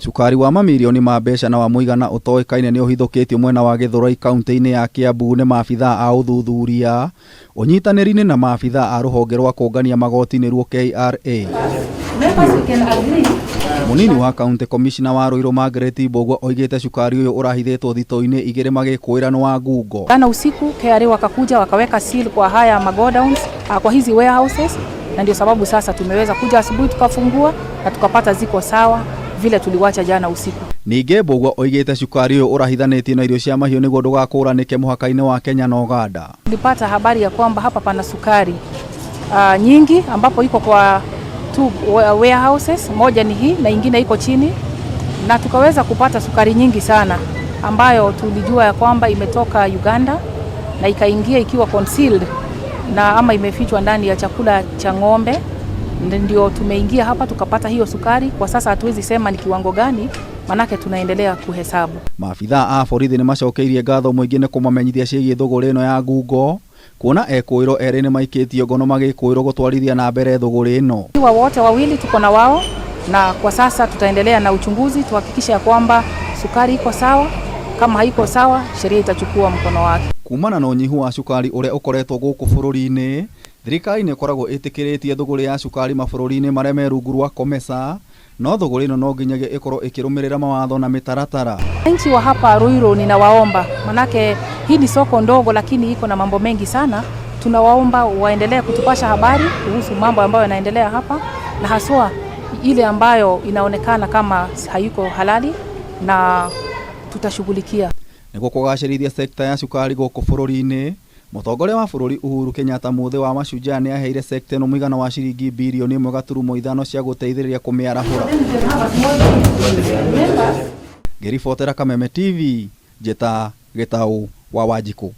Cukari wa mamirioni ma mbeca na wa mũigana ũtoĩkaine nĩ ũhithũkĩtio mwena wa Gĩthũrai kaunti-inĩ ya Kiambu nĩ maabithaa a ũthuthuria ũnyitanĩri-inĩ na maabithaa a rũhonge rwa kũngania magoti nĩruo KRA. Mũnini wa County Commissioner wa Ruiru Margaret Mbugua oigĩte cukari ũyũ ũrahithĩtwo thitoo-inĩ igĩrĩ magĩkũĩra nĩ wa ngungo. Jana usiku KRA wakakuja wakaweka seal kwa haya magodowns, kwa hizi warehouses, na ndio sababu sasa tumeweza kuja asubuhi tukafungua na tukapata ziko sawa vile tuliwacha jana usiku. Ningĩ Mbugua oigĩte cukari ũyũ ũrahithanĩtio na irio cia mahiũ nĩguo ndũgakũranĩke mũhaka-inĩ wa Kenya na Uganda. Tulipata habari ya kwamba hapa pana sukari nyingi ambapo iko kwa two warehouses, moja ni hii na ingine iko chini, na tukaweza kupata sukari nyingi sana ambayo tulijua ya kwamba imetoka Uganda na ikaingia ikiwa concealed na ama imefichwa ndani ya chakula cha ng'ombe. Ndio tumeingia hapa tukapata hiyo sukari. Kwa sasa hatuwezi sema ni kiwango gani, manake tunaendelea kuhesabu. Maabithaa a borithi nĩ macokeirie ngatho mũingĩ nĩ kũmamenyithia ciĩgiĩ thũgũrĩ ĩno ya ngungo kuona ekũĩrwo erĩ nĩ maikĩtio ngono magĩkũĩrwo gũtwarithia na mbere thũgũrĩ ĩno. Wa wote wawili tuko na wao, na kwa sasa tutaendelea na uchunguzi tuhakikishe ya kwamba sukari iko sawa. Kama haiko sawa, sheria itachukua mkono wake. Kumana na ũnyihu wa cukari ũrĩa ũkoretwo gũkũ bũrũri-inĩ, thirikari nĩ ĩkoragwo ĩtĩkĩrĩtie thũgũrĩ ya cukari mabũrũri-inĩ marĩa me rungu rwa COMESA, no thũgũrĩ ĩno no nginyagia ĩkorwo ĩkĩrũmĩrĩra mawatho na mĩtaratara. Wananchi wa hapa Ruiru ninawaomba, manake hii ni soko ndogo lakini iko na mambo mengi sana. Tunawaomba waendelee kutupasha habari kuhusu mambo ambayo yanaendelea hapa na haswa ile ambayo inaonekana kama haiko halali na tutashughulikia. Nĩguo kũgacĩrithia sekta ya cukari gũkũ bũrũri-inĩ, mũtongoria wa bũrũri Uhuru Kenyatta mũthĩ wa Mashujaa nĩ aheire sekta ĩno mũigana wa ciringi birioni 1.5 cia gũteithĩrĩria kũmĩarahũra. Ngĩribotera Kameme TV, njĩta Gĩtaũ wa Wanjikũ.